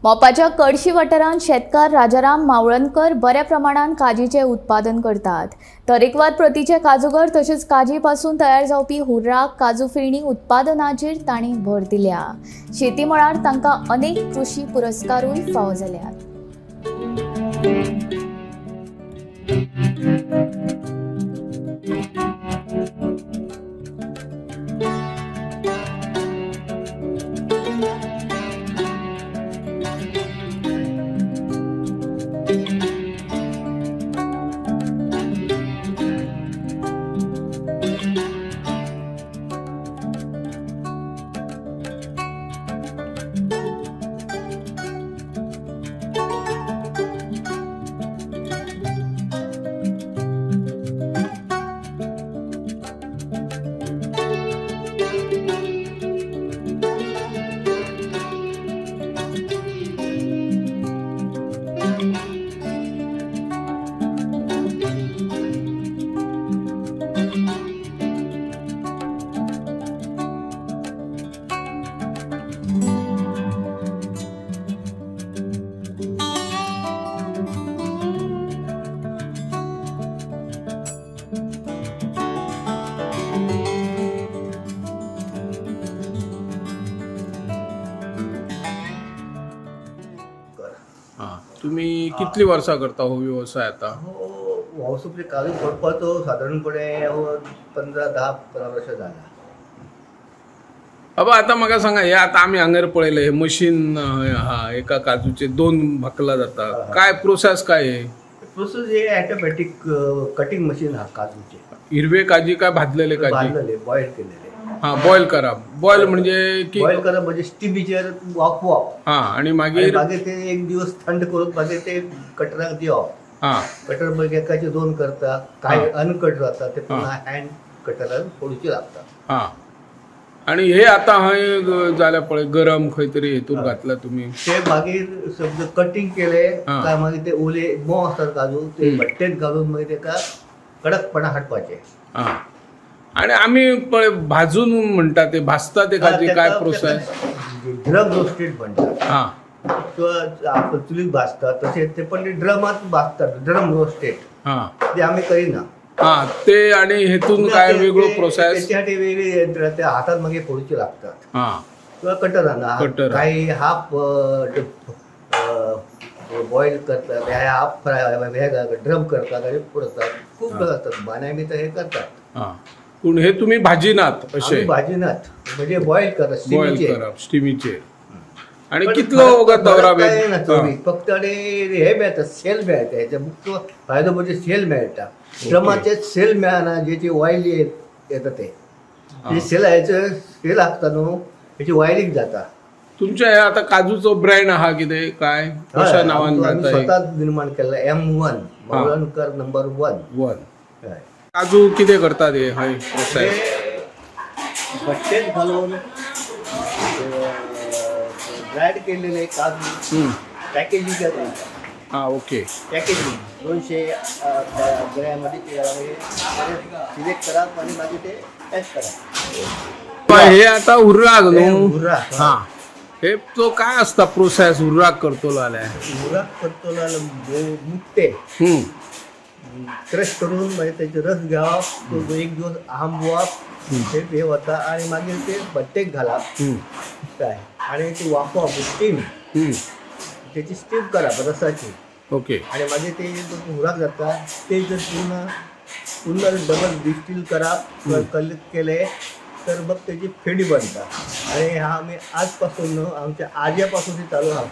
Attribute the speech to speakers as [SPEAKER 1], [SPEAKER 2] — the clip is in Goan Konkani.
[SPEAKER 1] मोपाच्या कडशी वाठारांत शेतकार राजाराम मावळणकर बऱ्या प्रमाणात काजीचे उत्पादन करतात। तरेकवार प्रतीचे काजूगर तसेच काजी पासून तयार जावपी हुर्राक काजू फेणी उत्पादनाचेर तांणी भर दिल्या। शेती मळार तांकां अनेक कृषी पुरस्कारूय फावो जाल्यात।
[SPEAKER 2] तुम्ही कितली वर्षा करता हो व्यवसाय आता?
[SPEAKER 3] हो, काजू फोडपाचो साधारणपणे 15-10 वर्ष झाला।
[SPEAKER 2] अबा आता म्हाका सांगा, हे आता आमी हांगर पळयले हे मशीन हा एका काजूचे दोन भाकला जाता, काय प्रोसेस काय हे?
[SPEAKER 3] प्रोसेस हे ऑटोमॅटिक कटिंग मशीन हा काजूचे।
[SPEAKER 2] हिरवे काजी काय भाजलेले काजी?
[SPEAKER 3] भाजलेले, बॉईल केलेले।
[SPEAKER 2] हा, बॉईल करा। बॉईल म्हणजे की
[SPEAKER 3] बॉईल करा म्हणजे स्टीमीचेर वाफवप।
[SPEAKER 2] हा, आणि मागीर
[SPEAKER 3] मागीर ते एक दिवस थंड करून मागीर ते कटराक दिवप।
[SPEAKER 2] हा,
[SPEAKER 3] कटर मागीर एकाचे दोन करता, काय अनकट जाता ते पुन्हा हँड कटरान फोडचे लागता।
[SPEAKER 2] हा, आणि हे आता हय जाल्या पळय गरम खंय तरी हेतून घातला तुम्ही
[SPEAKER 3] ते मागीर समजा कटिंग केले काय मागीर ते ओले मोव आसतात काजू ते भट्टेत घालून मागीर तेका कडकपणा हाडपाचे।
[SPEAKER 2] हा, आणि आम्ही पळय भाजून म्हणटा ते भाजता ते काजी काय प्रोसेस?
[SPEAKER 3] ड्रम रोस्टेड म्हणतात।
[SPEAKER 2] हा,
[SPEAKER 3] किंवा आपण चुलीत भाजतात तसे ते, पण ते ड्रमात भाजतात, ड्रम रोस्टेड।
[SPEAKER 2] हा,
[SPEAKER 3] ते आम्ही करीना।
[SPEAKER 2] हा, ते आणि हेतून काय वेगळो प्रोसेस?
[SPEAKER 3] त्याच्यासाठी वेगळी यंत्रणा, त्या हातात मागीर फोडचे लागतात।
[SPEAKER 2] हा,
[SPEAKER 3] किंवा कटरान काही हाफ बॉईल करतात, हाफ फ्राय ड्रम करतात आणि फोडतात, खूप असतात बाण्या बी तर हे करतात।
[SPEAKER 2] हा, पूण हे तुम्ही भाजीनात अशे?
[SPEAKER 3] भाजीनात म्हणजे बॉईल करतात,
[SPEAKER 2] बॉईल करप स्टिमीचेर। आणि कितलो वगत दवरप?
[SPEAKER 3] फक्त आणि हे मेळटा, सेल मेळटा। हेचा मुख्य फायदो म्हणजे सेल मेळटा। ड्रमाचे सेल मेळना, जेची ऑयल येता ते सेल हेचे सेल आसता न्हू, हेची ऑयलिंग जाता।
[SPEAKER 2] तुमच्या हे आता काजूचो ब्रँड आहा कितें काय कशा नावान मेळटा?
[SPEAKER 3] स्वतः निर्माण केला, M1 Mavalankar number 1।
[SPEAKER 2] काजू कितें करतात हे हय प्रोसेस?
[SPEAKER 3] भट्टेत घालून ड्रायड केलेले काजू पॅकेजिंग करतात।
[SPEAKER 2] हा, ओके।
[SPEAKER 3] पॅकेजिंग 200 ग्रॅममध्ये सिलेक्ट करा आणि मागीर ते पॅक करा।
[SPEAKER 2] हे आता हुर्राक न्हू?
[SPEAKER 3] हुर्राक।
[SPEAKER 2] हा, हे तो काय असता प्रोसेस हुर्राक करतलो जाल्यार?
[SPEAKER 3] हुर्राक करतलो जाल्यार मुट्टे क्रश करून मागीर तेचे रस घेवप, तो एक दिवस आंबवप, हे वता आणि मागीर ते भट्टेक घालप काय आणि ते वाफवप, स्टीम त्याची स्टीम करप रसाची।
[SPEAKER 2] ओके।
[SPEAKER 3] आणि मागीर ते हुर्राक जाता ते जर पुन्हा पुन्हा डबल डिस्टील करप कलेक्ट केले तर मग त्याची फेणी बनता। आणि हा आम्ही आजपासून आमच्या आज्यापासून ते चालू आहा।